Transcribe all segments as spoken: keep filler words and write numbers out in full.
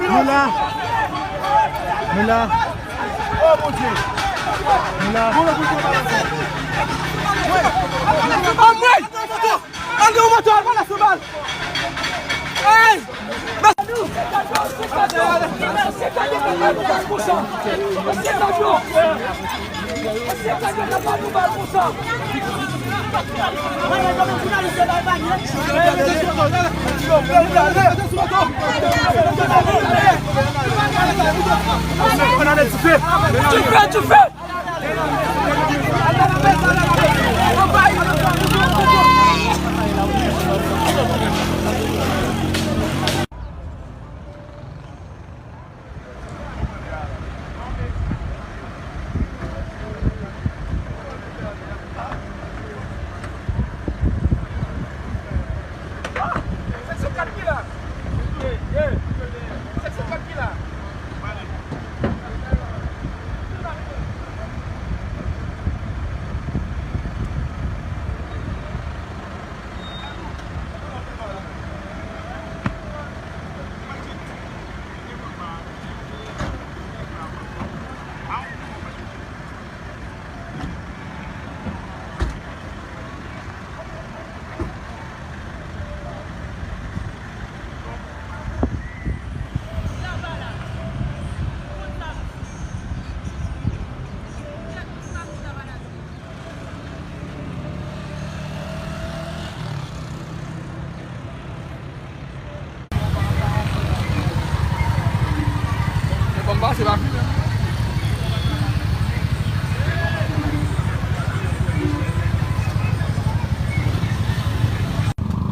Nou la. Nou la. Nou la. Ann gen yon moto, al pale sou bal. Hey! Dife, dife!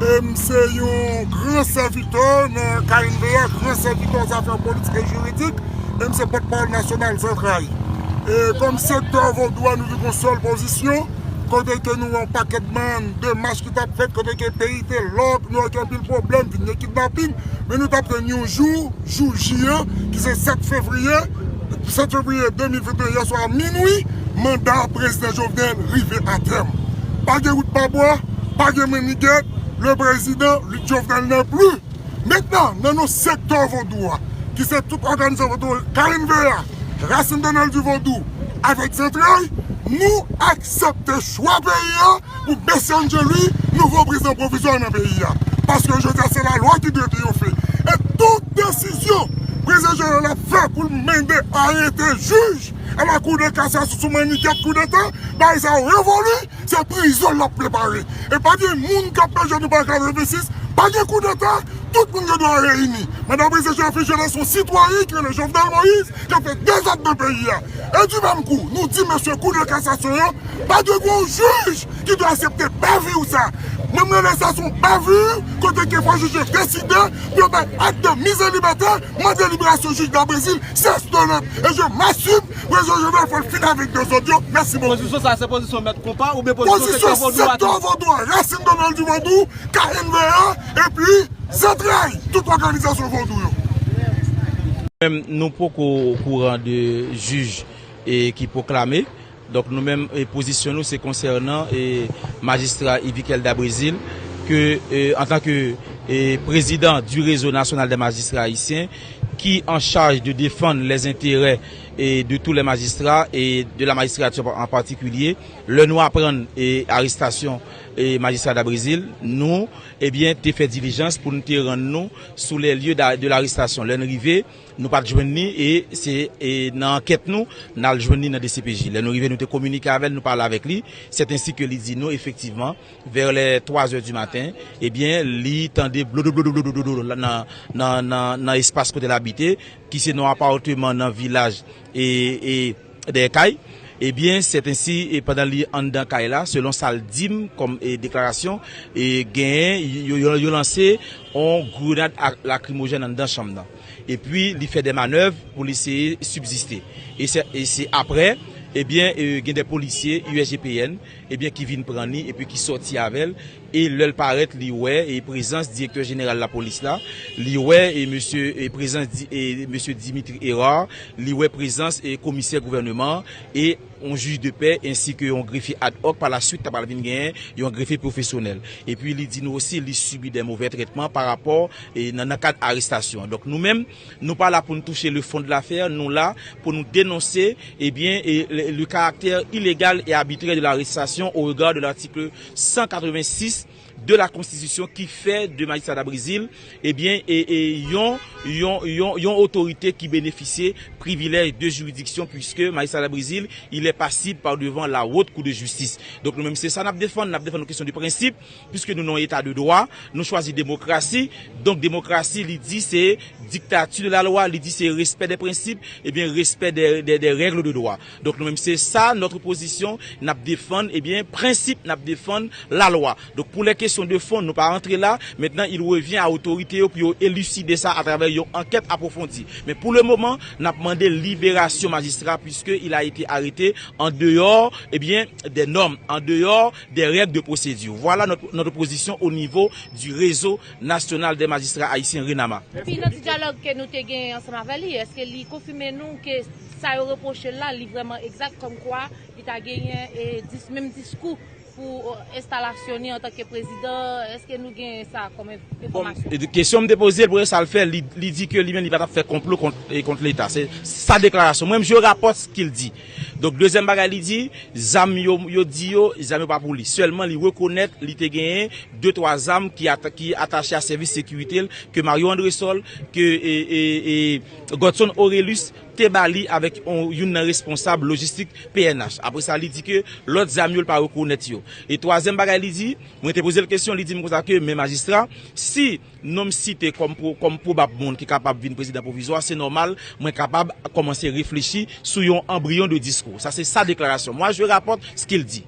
E m se yon gran sèvitè nan K N V A, gran sèvitè zafè politik e jiridik, e m se pòtpawòl nasyonal Zantray. E kòm sektè vodou a, nou gen yon sèl pozisyon, kote ke nou wè yon pakèt bann demach ki t ap fèt, kote ke peyi te lòk, nou wè gen anpil pwoblèm, vin gen kidnapin, men nou t ap tann yon jou, jou J an, ki se sèt fevriye, sèt fevriye de mil venteyen, yèswa a minwi, manda prezidan Jovenel rive a tèm. Pa gen wout pa bwa, pa gen mennigèt, le président Jovenel n'est plus. Mentnan, nan non sektè vodou a, ki se tout òganizasyon vodou, K N V A, Racine Donnel du Vodou, avèk Zantray, nou aksepte chwa peyi a pou Mesye Angeli, nouvo prezidan pwovizwa nan peyi a. Paske jodi a, se lalwa ki dwe triyonfe. E tout desizyon prezidan Jovenel ap fè pou l mande arete jij a la Cour de cassation sou mannigèt koudeta, bagay sa yo revoli, se prizon l ap prepare. E pa gen moun k ap manje nou pa katrevensis, pa gen koudeta, tout moun gen dwa reyini. Manda prezidan Jovenel fin jwenn se yon sitwayen ki rele Jovenel Moïse, k ap fè dezòd nan peyi a. E di menm kou, nou di mesye Kou de Kasasyon yo, pa dwe gen yon jij ki dwe aksepte bèvi w sa. Mwen, m rele sa se yon bèvi kote ke fò jij yo deside pou yo bay ak de mise en liberté, mande liberasyon jij Dabrezil, se estonant. E je m'assume, prezidan Jovenel fò l fin avèk dezòd yo. Mèsi bokou. Pozisyon sa, se pozisyon mèt konpa oubyen pozisyon sektè vodou a tou? Sektè vodou a, Racine Donnel du Vodou, K N V A, epi zantray tout òganizasyon vodou yo. Menm nou poko okouran de jij, e, ki pwoklame. Donk, nou menm, e, pozisyon nou, se konsènan, e, majistra Yvikel Dabrezil, ke, e, antanke, e, président du Réseau National des Magistrats Haïtiens, ki an chaj de défendre les intérêts, e, de tous les magistrats et de la magistrature en particulier, lè nou aprann, e, arestasyon, e, majistra Dabrezil, nou, ebyen, te fè dilijans pou nou te rann nou sou les lieux d'a-, de l'arrestation. Lè n rive, nou pa t jwenn li, e se, e nan ankèt nou, n al jwenn li nan D C P J. Lè nou rive, nou te kominike avè l, nou pale avèk li. Sèt ensi ke li di nou, efektivman, vè lè twa zè di maten, ebyen, li tande blodo, blodo, blodo, blodo nan, nan, nan, nan espas kote l abite, ki se nan yon apatman nan vilaj, e, e, dèyè kay. Ebyen, sèt ensi, e pandan li anndan kay la, selon sa l di m kòm, e, deklarasyon, e genyen, yo, yo, yo lanse yon grenad ak lakrimojèn anndan chanm nan. Epi, li fè de manèv pou l eseye sibziste. E se, e se aprè, ebyen, e, gen de polisye U S G P N, ebyen, ki vin pran li, epi ki sòti avè l, e lè l parèt, li wè, e, prezans direktè jeneral lapolis la, li wè, e, mesye, e, prezans di-, e, mesye Dimitri Hérard, li wè prezans, e, komisè gouvèneman an, e yon jij de pè ensi ke yon grefye ad hoc, pa la swit ta pral vin genyen yon grefye pwofesyonèl. Epi li di nou osi li sibi de movè trètman pa rapò e nan, nan kad arestasyon an. Donk nou menm, nou pa la pou nou touche le fond de l'affaire, nou la pou nou denonse ebyen e, le, le caractère illégal et arbitraire de l'arrestation au regard de l'article cent quatre-vingt-six de la Constitution ki fè de majistra Dabrezil ebyen e, e yon, yon, yon, yon otorite ki benefisye privilèj de jiridiksyon, puisque majistra Dabrezil il est passible par devant la Haute Cour de Justice. Donk nou menm se sa n ap defann, n ap defann yon kesyon de prensip, puisque nou nan yon eta de dwa, nou chwazi demokrasi. Donk demokrasi li di se diktati de la lwa, li di se respè de prensip, ebyen respè de, de, de règles de droit. Donk nou menm se sa notre position, n ap defann ebyen prensip, n ap defann lalwa. Donk pou lè kesyon de fon, nou pa rantre la. Mentnan il revyen a otorite yo pou yo eliside sa atravè yon ankèt apwofondi. Men pou le moman, n ap mande liberasyon majistra, puisque il a été arrêté en dehors ebyen de normes, en dehors des règles de procédure. Voilà notre, notre position au niveau du réseau national des magistrats haïtiens, RENAMA. Epi nan ti dyalòg ke nou te gen ansanm avè li, èske li konfime nou ke sa yo repwoche l la, li vrèman egzak, kòmkwa li ta genyen e dis, menm diskou pou enstalasyon li antanke prezidan? Èske nou gen sa kòm enfòmasyon? Bon, kesyon m te poze l pou sa l fè, li, li di ke li menm li pa t ap fè konplo kont, e, kont Leta. Se sa deklarasyon. Mwen menm, je rapporte ce qu'il dit. Donk dezyèm bagay li di, zam yo, yo di yo, zam yo pa pou li. Sèlman li rekonèt li te genyen de twa zam ki, at, ki atache a sèvis sekirite l, ke Mario Andresol, ke e, e, e, Godson Orelus te ba li avèk yon, youn nan responsab lojistik P N H. Apre sa, li di ke lòt zam yo, li pa rekonèt yo. E twazyèm bagay li di, mwen te poze l kesyon, li di m konsa ke, men majistra, si non m site kòm pwo, kòm pwobab moun ki kapab vin prezidan pwovizwa, se nòmal, mwen kapab kòmanse reflechi sou yon anbriyon de diskou. Sa se sa deklarasyon. Moi, je rapporte ce qu'il dit.